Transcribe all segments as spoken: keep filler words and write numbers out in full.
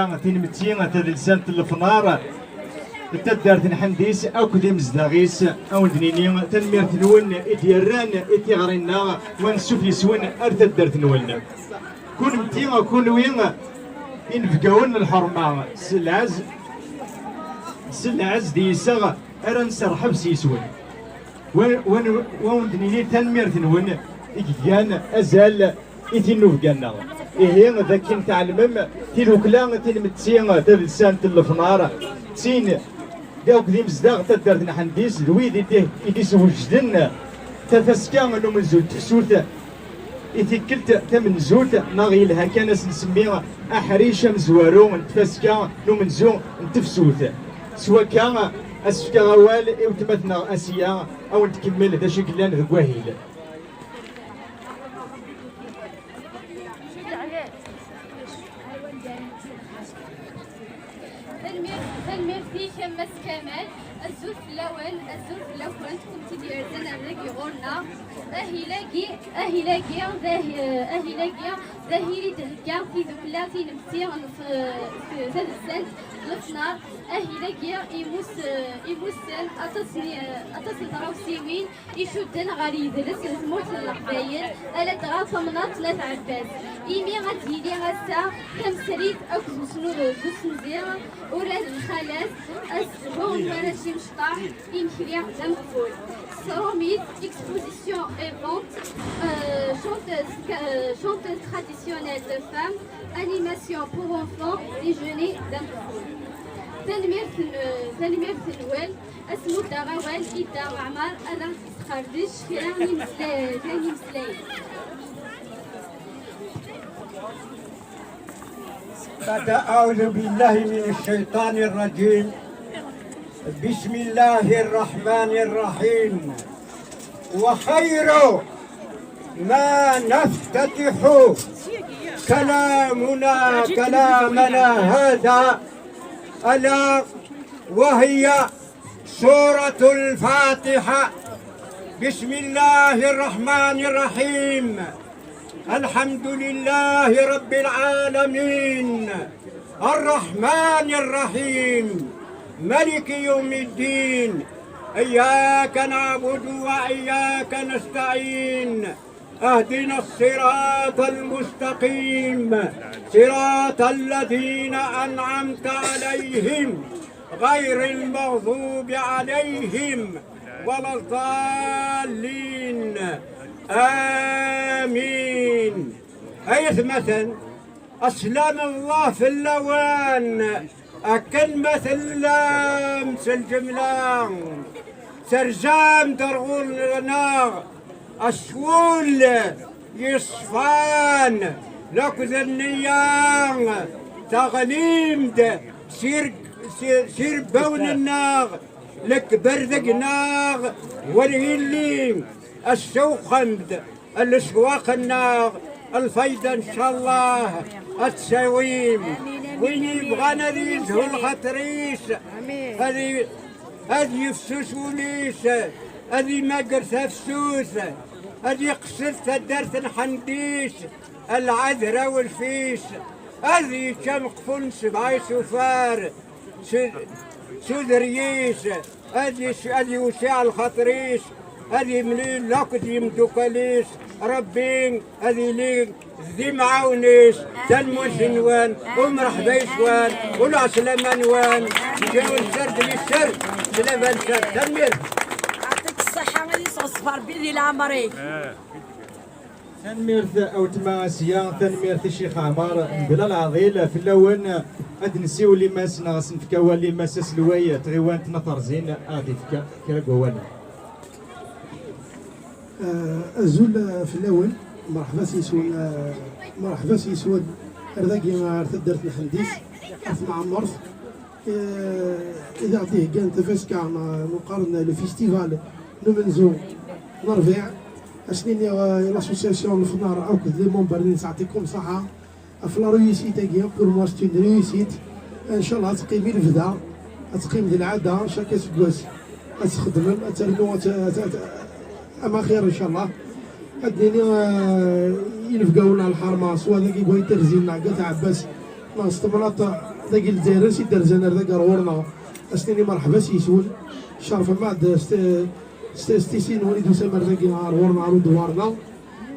Tinmetti tadelsant n Lefnar, taddart n Ḥendis akked imezdaɣ-is, a wen-d-nini tanemmirt-nwen i d-yerran i tiɣri-nneɣ, wa ansuf yes-wen ar taddart-nwen. Kunmti, kunwi inebgawen n lḥerma, s lɛez, s lɛez d yiseɣ ara nserḥeb s yis-wen. Wa, wa, wa wen-d-nini tanemmirt-nwen i igan azal i tinubga-nneɣ. Ihi, d akken tɛelmem, tidukla tinmetti tadelsant n Lefnar, d tin akk d imezdaɣ n taddart n Ḥendis, d wid i d-, i d-iswejden tafaska n umenzu n tefsut, i tikkelt tamenzut, neɣ yelha kan ad s-nsemmi aḥric amezwaru n tfaska n umenzu n tefsut. S wakka, ad s-fkeɣ awal i weltma-tneɣ Asiya, a wen-tkemmel d acu i yellan deg wahil. Tanemmirt, tanemmirt-ik a Mass Kamal. Azul fell-awen, azul fell-akent, kunti d-yerzan ar dagi ɣur-neɣ. Ahil-agi, ahil-agi, d ahi-, ahil-agi, d ahil i d-thegga tidukla tinmetti n f-, f-, tadelsant n Lefnar. Ahil-agi imus-, imussen aṭas n, aṭas n tɣawsiwin icudden ɣer yidles n tmurt n Leqbayel, aladɣa tamnaḍt n At Ɛebbas. Imi ad d-yili ass-a tamesrit akked usnu-, d usenzi, ula d lxalat, asehhu n warrac imecṭaḥ, imekli d ameqful. S trumit, exposition et vente, euh, chanteuse, euh, chanteuse traditionnelle de femmes, animation pour enfants, déjeuner d ameqful. Tanemmirt n-, tanemmirt-nwen. Ad s-muddeɣ awal i Dda Ɛmer, ad aɣ-d-yesqerdec kra n imeslay-, kra n imeslayen. أعوذ بالله من الشيطان الرجيم. بسم الله الرحمن الرحيم. وخير ما نفتتح كلامنا، كلامنا هذا، ألا وهي سورة الفاتحة. بسم الله الرحمن الرحيم. الحمد لله رب العالمين، الرحمن الرحيم، ملك يوم الدين، إياك نعبد وإياك نستعين، اهدنا الصراط المستقيم، صراط الذين أنعمت عليهم، غير المغضوب عليهم ولا الضالين. آمين. Ay atmaten, aslam n Allah fell-awen, akken ma tellam s lǧemla, terzam-d ar ɣur-neɣ, acwul yeṣfan, laked nniya, teɣlim-d s ir-, s, s irebbawen-nneɣ, lekber deg-neɣ, wer yelli, assewxem-d leswaq-nneɣ, lfayda, ncallah, ad tt-tawim. Win yebɣan ad yezhu lxaṭer-is, ad y-, ad yefsus wul-is, ad imager tafsut, ad yeqsed taddart n Ḥendis, lɛadra ulef-is, ad yečč ameqful n sebɛa isufar, s, s uderyi-s, ad yec-, ad yewsiɛ lxaṭer-is, ad yemlil akked yimdukal-is, Ṛebbi ad yili d imɛawen-is. Tanemmirt-nwen, u mṛeḥba yes-wen, u lɛeslama-nwen, nǧawen sser d lisser, s laba n sser. Tanemmirt. Yeɛṭik ṣṣeḥḥa, ad yesɣeṣṣef Ṛebbi di leɛmeṛ-ik. Tanemmirt a weltma Asiya, tanemmirt i Ccix Ɛmar, mebla leɛḍil fell-awen. Ad nsiwel i Mass neɣ ad s-nefk awal i Mass aselway n tɣiwant n At Rẓin, ad aɣ-d-yefk kra n wawalen. Ah, azul, ah, fell-awen, mṛeḥba s yis-wen, ah, mṛeḥba s yis-wen ar dagi, ar taddart n Ḥendis, ar temɛemmert. Eh, i d aɣ-d-iheggan tafaska n, n uqqaren le festival n umenzu n Ṛbiɛ. Ad s-nini, eh, i l'association Lefnar akked les membres-nni, yeɛṭikum ṣṣeḥḥa ɣef la réussite-agi. Pour moi, c'est une réussite. Ncallah ad teqqim i lebda, ad teqqim d lɛada, chaque aseggas ad txeddmem, ad ternu, ad t-, ad t-, ad t-, amaxir, ncallah. Ad d-nini, eh, inebgawen n lḥerma, swa dagi deg At Rẓin neɣ deg At Ɛebbas, neɣ s temnaḍt Dagi n Lezzayer, ansi d-rzan ar dagi ar ɣur-neɣ, ad s-nini merḥba s yis-wen. Cerfem-aɣ-d s t-, s t-, s tisin-nwen i d-tusam ar dagi ar ɣur-neɣ, ar uduwar-nneɣ.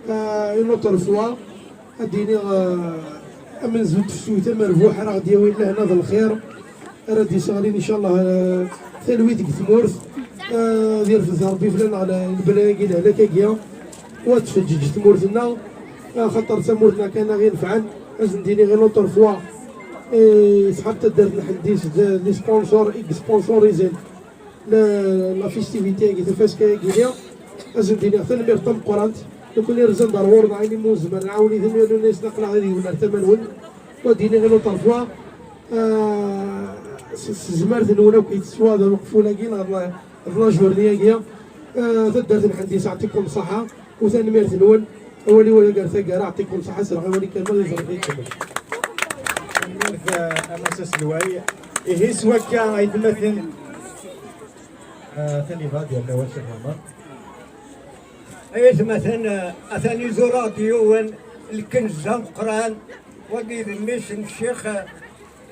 Ah, une autre fois, ad d-iniɣ, ah, amenzu n tefsut amerbuḥ ara ɣ-d-yawin lehna d lxir, ara d-iseɣlin, incallah, ah, talwit deg tmurt, ah, ad irfed Rebbi fell-aneɣ le-, lebla-agi, lehlak-agi, u ad tfeǧǧeǧ tmurt-nneɣ, ah, axaṭer d tamurt-nneɣ kan ara ɣ-inefɛen. Ad sen-d-iniɣ une autre fois, eh, ṣṣḥab taddart n Ḥendis d, d sponsor i yesponsorizan la, la festivité-agi, tafaska-agi-ni. Ad sen-d-iniɣ tanemmirt tameqqrant. Nekkni rzan-d ar ɣur-neɣ, ayen umi nezmer nɛawen-iten, yernu nesnaqlaɣ ad yiwen ar tama-nwen. U ad d-iniɣ une autre fois, ah, s, s tezmert-nwen akk yetteswa d ameqful-agi, neɣ d la, d la journée-agi. Ah, taddart n Ḥendis, yeɛṭikum ṣṣeḥḥa, u tanemmirt-nwen. Awal-iw aya gar taggara, yeɛṭikum ṣṣeḥḥa, sreɣ awal-i kan, ma d iẓri ikemmel. Tanemmirt, ah, a Mass aselway. Ihi s wakka, aytmaten, ah, atan ibad yerna awal Ccix Ɛmer. Aytmaten, ah, atan iẓur-aɣ-d yiwen lkenz d ameqqran, wagi d mmi-s n ccix, ah,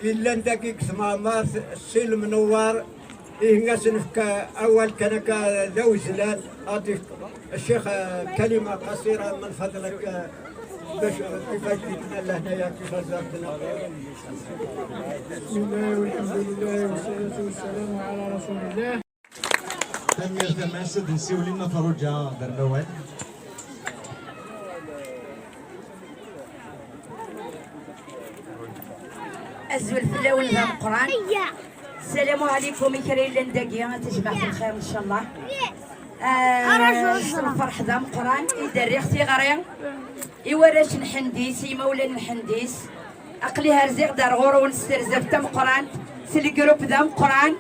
yellan dagi deg tmeɛmart, Ssi Lemnewwar. Ihi ad s-nefk awal kan akka d awezlan, ad yefk ccix, ah, كلمة قصيرة من فضلك, ah, باش كيفاش جيتنا لهنايا، كيفاش زرتنا. بسم الله والحمد لله والصلاة والسلام على رسول الله. Tanemmirt a Mass, ad nsiwel i Nna Ferruǧa, d arnawal. Azul fell-awen d ameqqran. Ssalamu ɛlikum i kra yellan dagi, a tajmaɛt lxir, ncallah. Ah, s lferḥ d ameqqran i d-rriɣ tiɣri i warrac n Ḥendis, i yimawlan n Ḥendis. Aql-i rziɣ-d ar ɣur-wen s terzaft tameqqrant, s lgrup d ameqqran.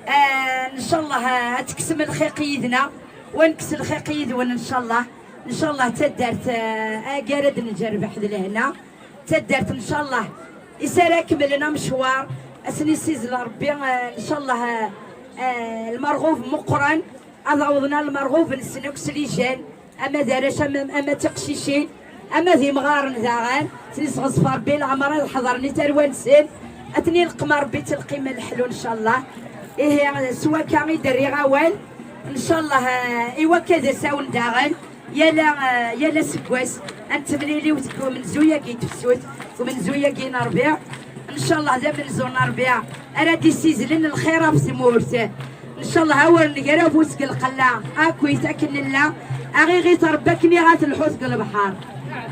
Ah, ncallah, ah, ad tekksem lxiq yid-neɣ, u ad nekkes lxiq yid-wen, ncallah. Ncallah, d taddart, ah, agar ad njerbeḥ d lehna. D taddart, ncallah, is ara kemmlen amecwar, ad sen-issizzel Rebbi, ah, ncallah, ah, ah, lmerɣub meqqren. Ad awḍen ar lmerɣub-nsen akk s lijan, ama d arrac, ama, ama d tiqcicin, ama d imɣaren daɣen, ad ten-isɣeṣṣef Rebbi leɛmer ad ḥeḍren i tarwa-nsen, ad ten-ileqqem Rebbi d lqima n leḥlu, ncallah. Ihi, s wakka i d-rriɣ awal, ncallah, eh, i wakka d asawen daɣen, yal a, eh, yal aseggas, ad nettemlili deg umenzu-agi n tefsut, umenzu-agi n Ṛbiɛ, ncallah d amenzu n Ṛbiɛ ara d-issizlen lxir ɣef tmurt. Ncallah, awer nger afus deg lqella, akkit akken nella, aɣ-iɣit Ṛebbi akken i ɣa telḥut deg lebḥer.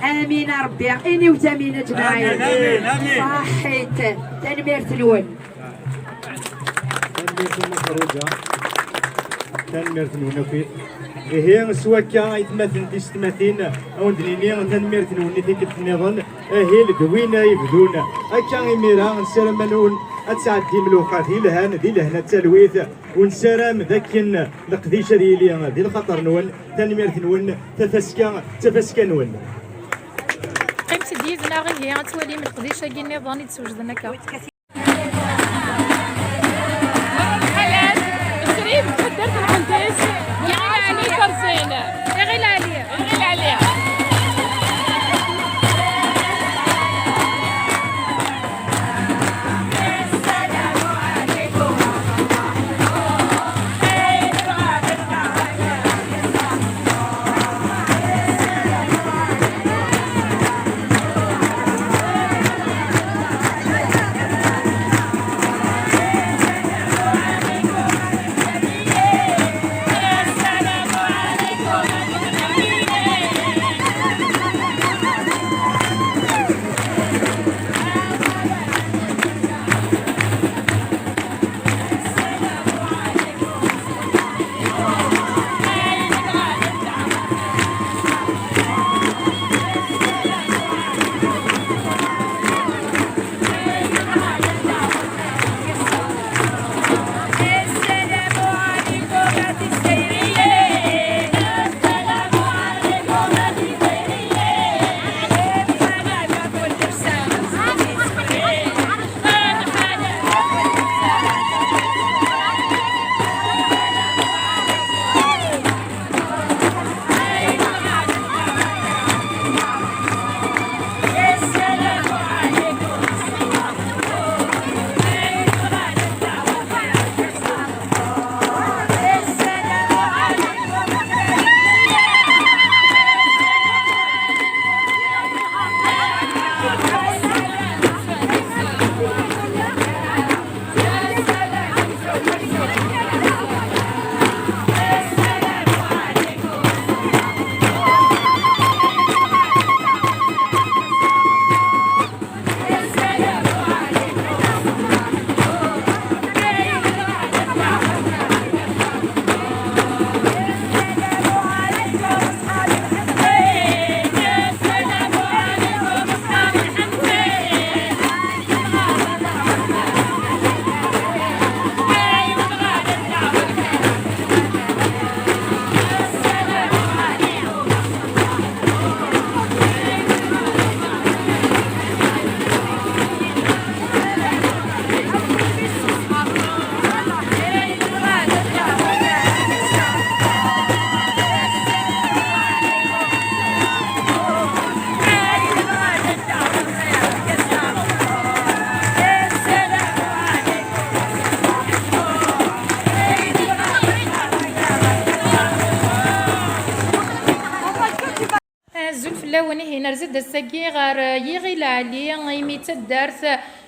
Amin a Ṛebbi, iniwt amin a ǧmaɛin. Amin, amin, amin. Ṣaḥit, tanemmirt-nwen. Tanemmirt a Nna Ferruǧa. Tanemmirt-nwen akkit. Ihi, s wakka, aytmaten tisetmatin, a wen-d-nini tanemmirt-nwen i tikkelt nniḍen. Ahil d win ay ibdun. Akka imir-a, nessaram-awen ad tɛeddim lewqat yelhan, di lehna d talwit, u nessaram d akken leqdic ad yili di lxaṭer-nwen. Tanemmirt-nwen, tafaska d tafaska-nwen. Qqimet-d yid-neɣ ihi ad twalim leqdic-agi nniḍen i d-swejden akka. Awen ihi nerza-d ass-agi ɣer Yiɣil Ɛli, imi d taddart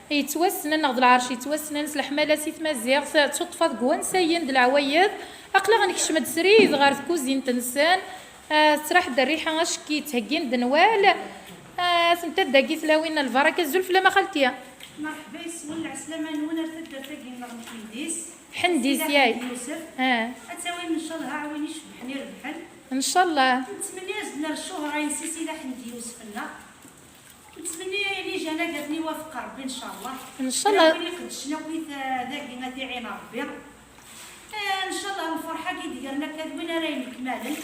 yettwassnen, neɣ d lɛerc yettwassnen s leḥmala si tmaziɣt, d tuṭṭfa deg wansayen d leɛwayed. Aql-aɣ nekcem-d srid ɣer tkuzint-nsen. Ah, tettraḥ-d rriḥa acki ttheggin-d Nwal. Ah, atent-a dagi tlawin n lbaraka. Azul fell-am a xalti. Merḥba yes-wen, lɛeslama-nwen ar taddart-agi-nneɣ n Ḥendis. Ḥendis, Sidi yak. Ḥmed Yusef. Ah. Ad tawim ncallah win icebḥen irebḥen. Ncallah. Nettmenni-as-d ner ccuhra-ines i Sidi Ḥmed Yusef-nneɣ. Nettmenni ayen ijan ad ten-iwafeq Rebbi ncallah. Ncallah. Win iqeddcen akk i ta-, dagi ad t-iɛin Rebbi. Eh, ncallah lferḥ-agi d-gren akka d win ara yennekmalen.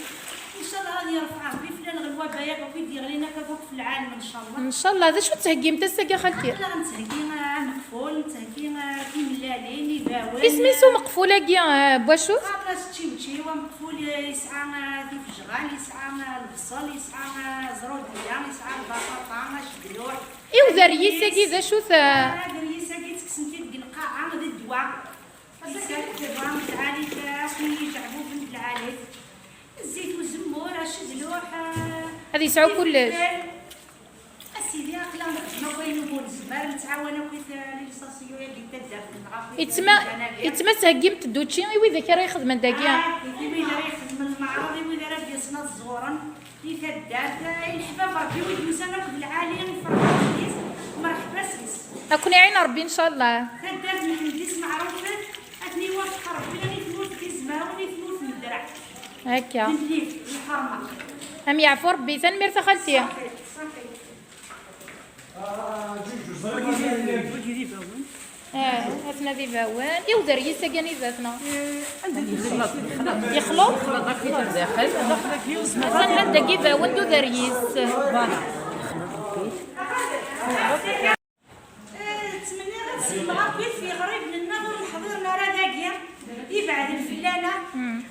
Ncallah ad yerfeɛ Rebbi fell-aneɣ lwaba-agi akk i d-yeɣlin akka akk f lɛalem ncallah. Ncallah. D acu tettheggimt ass-agi a xalti? Aql-aɣ nettheggi, eh, ameqful, nettheggi, eh, timellalin, ibawen. Isem-is umeqful-agi, eh, n wacu? Qqaren-as ččiwčiw, ameqful, eh, yesɛa, eh, tifejɣal, yesɛa, eh, lebṣel, yesɛa, eh, zrudiya, yesɛa lbaṭaṭa, acedluḥ. I uderyis-agi d acu-t? Aderyis-agi ttekksen-t-id deg lqaɛa, d ddwa. Ass-a kan ddwa n lɛali, akk yijeɛbuben n lɛali. Zzit uzemmur, acedluḥ, eh, ad yesɛu kullec. Ifelfel. A sidi, aql-aɣ nexdem akk ayen umi nezmer, nettɛawan akk i t-, les associations-agi n taddart-nneɣ, akk i Itma, t-, itma theggimt-d učči i widak ara ixedmen dagi? Ah, i wid ara ixedmen lmeɛraḍ, i wid ara d-yasen ad ẓuren i taddart, eh, i leḥbab Rebbi wid yusan akk d lɛali, iferḥen yes, merḥba yes. Ad ken-iɛin Rebbi, ncallah. Taddart n Ḥendis meɛrufet, ad ten-iwafeq Rebbi i tmurt d izmawen, i tmurt n ddreɛ. Akka. D nnif, d lḥerma. Am yeɛfu Rebbi, tanemmirt a xalti. Ṣaḥit, ṣaḥit. Wagi d ibawen. Ah, atna d ibawen. I uderyis-agi anida atna? Eh, anda yexleḍ? Yexleḍ? Yexleḍ akk daxel. Atan anda ibawen d uderyis. Voilà. Eh, ttmenniɣ ad sellmeɣ akk i yiɣriben-nneɣ ur nḥḍiren ara dagi, ibeɛden fell-aneɣ,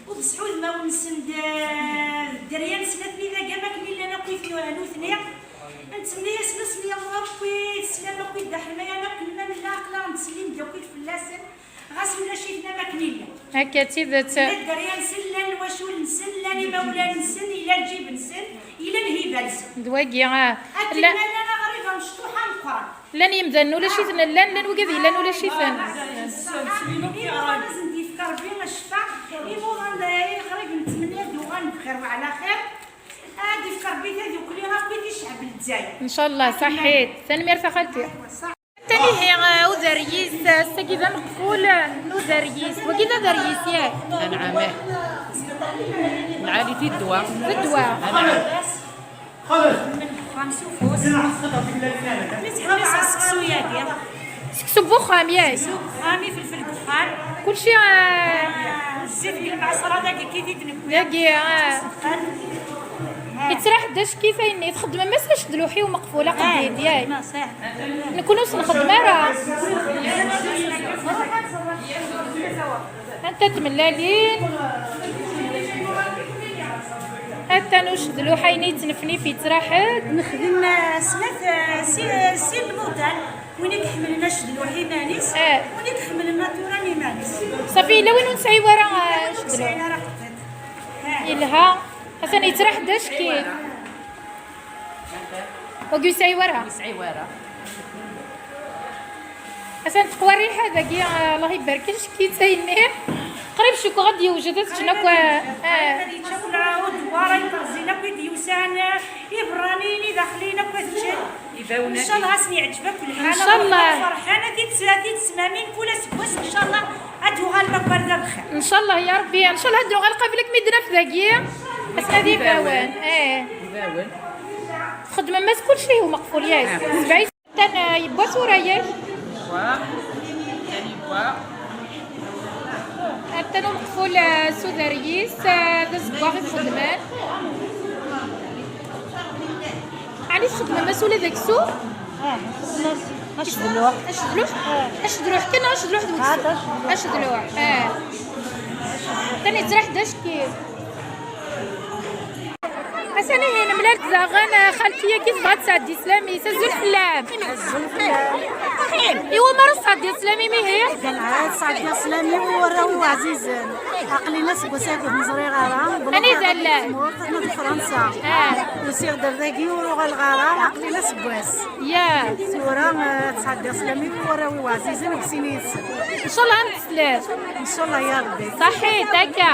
u beṣṣeḥ udmawen-nsen d, d dderya-nsen atni dagi am akken i llan akk i nutni. Nettmenni-asen ad sen-yaweḍ akk i sslam akk i dda ḥmayan akk nella nella aql-aɣ nettsellim-d akk fell-asen, ɣas ulac-iten am akken i llan. Akka d tidet. Llan dderya-nsen, llan lwacul-nsen, llan imawlan-nsen, ila lǧib-nsen, ila lhiba-nsen. D wagi, ah. Akken ma llan aɣrib amecṭuḥ ameqqran. Llan yimdanen ulac-iten, llan, llan wigad yellan ulac-iten. Imuḍan ad sen-d-yefk Rebbi ccfa, imuḍan d iɣriben nettmenni ad d-uɣalen bxir wa ɛla xir. Ad d-yefk Rebbi tadukli akk i ccɛeb n Lezzayer. Ncallah, ṣaḥit. Tanemmirt a xalti. Atan ihi, uh, uderyis, uh, ass-agi d ameqful, uh, n uderyis. Wagi d aderyis, yak? Anɛam, ih. Lɛali di ddwa. Di ddwa. Anɛam. Min uxxam s ufus. Mi tḥemmleḍ seksu-yagi. Seksu n uxxam, yak? Seksu n uxxam, ifelfel n uxxam. Kulci, ah, zzit deg lmaṣra dagi kif i d-newwi. Dagi, ah. Yettraḥ-d acki tayenni, txeddmem ass acedluḥ i umeqful aqeddid, yak? Nekni ur s-nxeddem ara. Anta tmellalin? Atan ucedluḥ ayen yettnefnif yettraḥ-d. Nexdem, eh, snat, eh, si, eh, sin lmuḍal. Win i iḥemmlen acedluḥ iman-is, eh, win i iḥemmlen natura iman-is. Ṣafi, yella win ur nesɛi wara, eh, acedluḥ? Ur nesɛi ara aqeddid. Eh. Yelha. Atan yettraḥ-d acki. Wagi ur yesɛi wara. Ur yesɛi wara. Atan teqwa rriḥa dagi, Allah ibarek, acki d tayenni. Qrib cukkeɣ ad d-yewjed ad t-ččen akk, ah. Ad yečč akk lɛud, wara ikerẓin akk i d-yusan, iberraniyen, idaxliyen akk ad ččen. Ncallah ad sen-yeɛǧeb akk lḥal, ncallah. Ad ferḥen, ad t-id-, ad t-id-smamin kul aseggas, ncallah ad d-uɣalen akk ar da bxir. Ncallah ya Rebbi, ncallah ad d-nuɣal qabel ad kem-id-naf dagi. Ass-a d ibawen, eh. Ibawen. Txeddmem-as kulci i umeqful, yak? Ah. Sebɛin. Atan, eh, yewwa tura, yak? Yewwa. Atan yewwa. Atan umeqful, eh, s uderyis, eh, d azeggaɣ i txeddmem. Ɛni txeddmem-as ula d aksum? Eh, acedluḥ. Acedluḥ? Eh. Acedluḥ kan, acedluḥ d weksum? Acedluḥ. Acedluḥ, eh. Atan yettraḥ-d acki. Atan ihi nemlal-d daɣen, eh, xalti-agi tebɣa ad tesɛeddi sslam-is. Azul fell-am. Azul fell-am. Iwumi ara tesɛeddiḍ sslam-im ihi? Ad sɛeddiɣ sslam-iw i warraw-iw ɛzizen. Aql-in aseggas-agi ur ten-ẓriɣ ara. Anida llan? Tmurt, aten di Fransa. Ah. Usiɣ-d ar dagi ur uɣaleɣ ara. Aql-in aseggas. Ya. Tura, eh, ad sɛeddiɣ sslam-iw i warraw-iw ɛzizen deg sin yid-sen. Ncallah ad n-tesliḍ. Ncallah ya Rebbi. Ṣaḥit, akka.